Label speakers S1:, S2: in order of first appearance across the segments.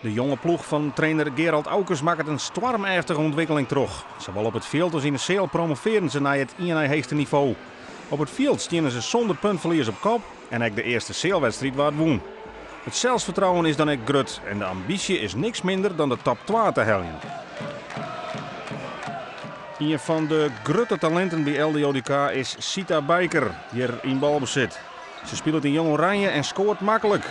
S1: De jonge ploech fan trainer Gerald Aukes makket in stoarmeftige ûntwikkeling troch. Sawol op it fjild as yn de seal promovearren se nei it ien nei heechste nivo. Op it fjild stiene se sûnder puntferlies op kop en ek de earste sealwedstriid waard wûn. It selsfertrouwen is dan ek grut en de ambysje is niks minder dan de top twa te heljen. Ien fan de grutte talinten by LDODK is Sita Bijker, hjir yn balbesit. Se spilet yn Jong Oranje en skoart maklik.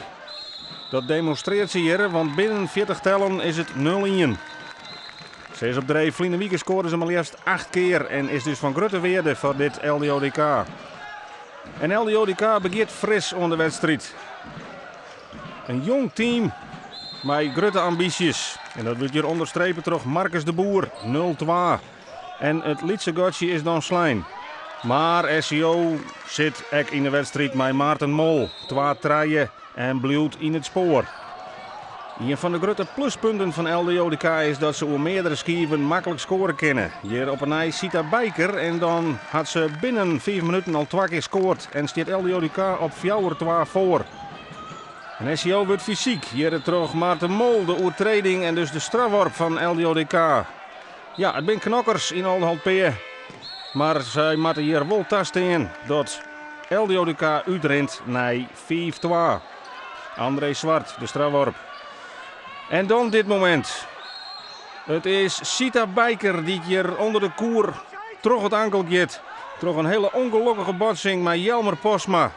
S1: Dat demonstreart se hjir, want binnen 40 tellen is it 0-1. Se is op dreef. Ferline wike skoarde se mar leafst 8 kear en is dus fan grutte wearde foar dit LDODK. En LDODK begjint fris oan de wedstriid. In jong team mei grutte ambysjes. En dat wurdt hjir ûnderstrepe troch Marcus de Boer, 0-2. En it lytse gatsje is dan slein. Mar SCO sit ek yn de wedstriid mei Maarten Mol, 2-3 en bliuwt yn it spoar. Ien fan de grutte pluspunten fan LDODK is dat se oer meardere skiven maklik skoare kinne. Hjir op 'e nij Sita Bijker en dan hat se binnen 5 minuten al twa kear skoard en stiet LDODK op 4-2 foar. En SCO wurdt fysyk, hjir troch Maarten Mol de oertreding en dus de strafworp fan LDODK. Ja, it binne knokkers yn Aldeholtpea, mar sy moatte hjir wol tastean dat LDODK útrint nei 5-2. André Zwart, de strafworp. En dan dit momint. It is Sita Bijker dy't hjir ûnder de koer troch it ankel giet. Troch in hiele ûngelokkige botsing mei Jelmer Posma.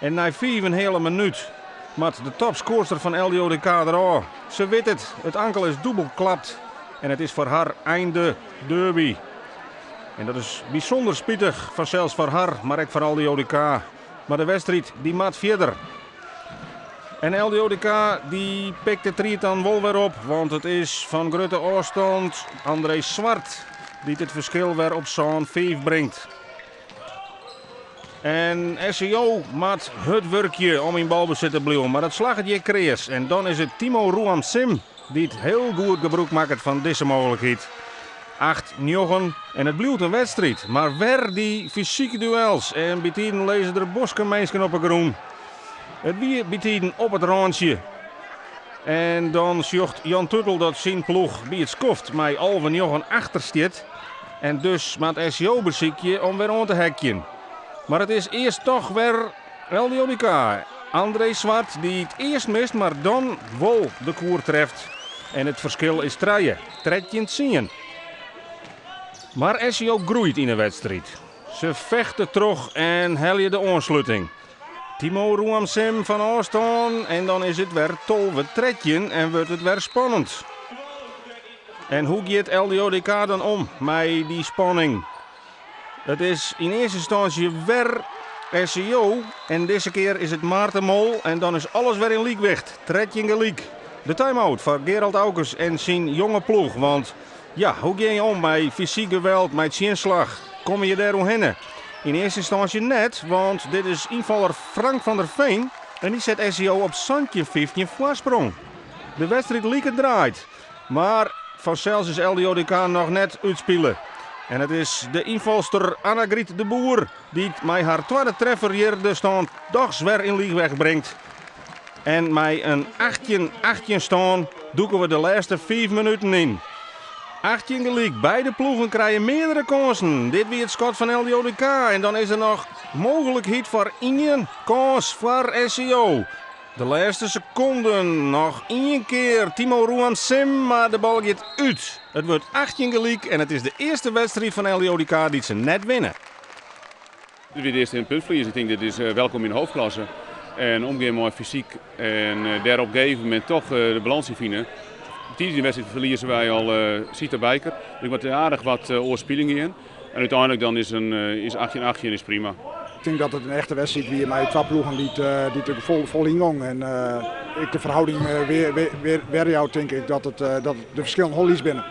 S1: En nei 5,5 minút moat de topskoarster fan LDODK derôf. Se wit it, it ankel is dûbel klapt en it is foar har einde derby. En dat is bysûnder spitich, fansels foar har, mar ek foar LDODK. Mar de wedstriid dy moat fierder. En LDODK dy pikt de tried dan wol wer op, want it is fan grutte ôfstân André Zwart dy't it ferskil wer op 7-5 bringt. En SCO moat hurd wurkje om yn balbesit te bliuwen, mar dat slagget hjir kreas. En dan is it Timo Roam Sim dy't hiel goed gebrûk makket fan dizze mooglikheid. 8-9 en it bliuwt in wedstriid, mar wer dy fysike duels en bytiden lizze der bosken minsken op 'e grûn. It wie bytiden op it rântsje. En dan sjocht Jan Tuttel dat syn ploech by it skoft mei 11-9 achter stiet. En dus moat SCO besykje om wer oan te heakjen. Mar it is earst dochs wer LDODK. André Zwart dy't earst mist, mar dan wol de koer treft. En it ferskil is trije, 13-10. Mar SCO groeit yn 'e wedstriid. Se fechte troch en helje de oansluting. Timo Roamsim fan ôfstân en dan is it wer 12-13 en wurdt it wer spannend. En hoe giet LDODK dan om mei dy spanning? It is yn earste ynstânsje wer SCO en dizze kear is it Maarten Mol en dan is alles wer yn lykwicht. 13 gelyk. De time-out foar Gerald Aukes en syn jonge ploech, want ja, hoe gean je om mei fysyk geweld, mei tsjinslach? Komme je dêr oerhinne? Yn earste ynstânsje net, want dit is ynfaller Frank van der Veen en dy set SCO op 17-15 foarsprong. De wedstriid liket draaid, mar fansels is LDODK noch net útspile. En it is de ynfalster Annagriet de Boer dy't mei har twadde treffer hjir de stân dochs wer yn lykwicht bringt. En mei in 18-18 stân dûke we de lêste 5 minuten yn. 18 gelyk, beide ploegen krije meardere kânsen. Dit wie it skot fan LDODK en dan is der noch mooglikheid foar ien kâns foar SCO. De lêste sekonden noch ien kear Timo Roan Sim, mar de bal giet út. It wurdt 18 gelyk en it is de earste wedstriid fan LDODK dy't se net winne.
S2: Dit wie de earste puntferlies. Ik tink dit is welkom yn de hoofdklasse. En omgean mei fysyk en dêr op in gegeven momint toch de balâns yn fine. Tidens de wedstriid ferlieze wy al Sita Bijker. Dus ik moat aardich wat oarspieling gean. En úteinlik dan is, in, is 18-18 is prima.
S3: Ik tink dat it in echte wedstriid wie mei twa ploegen dy't der fol yn gongen. En ek de ferhâlding wer, wer, wer, werjout, tink ik, dat de ferskillen hiel lyts binne.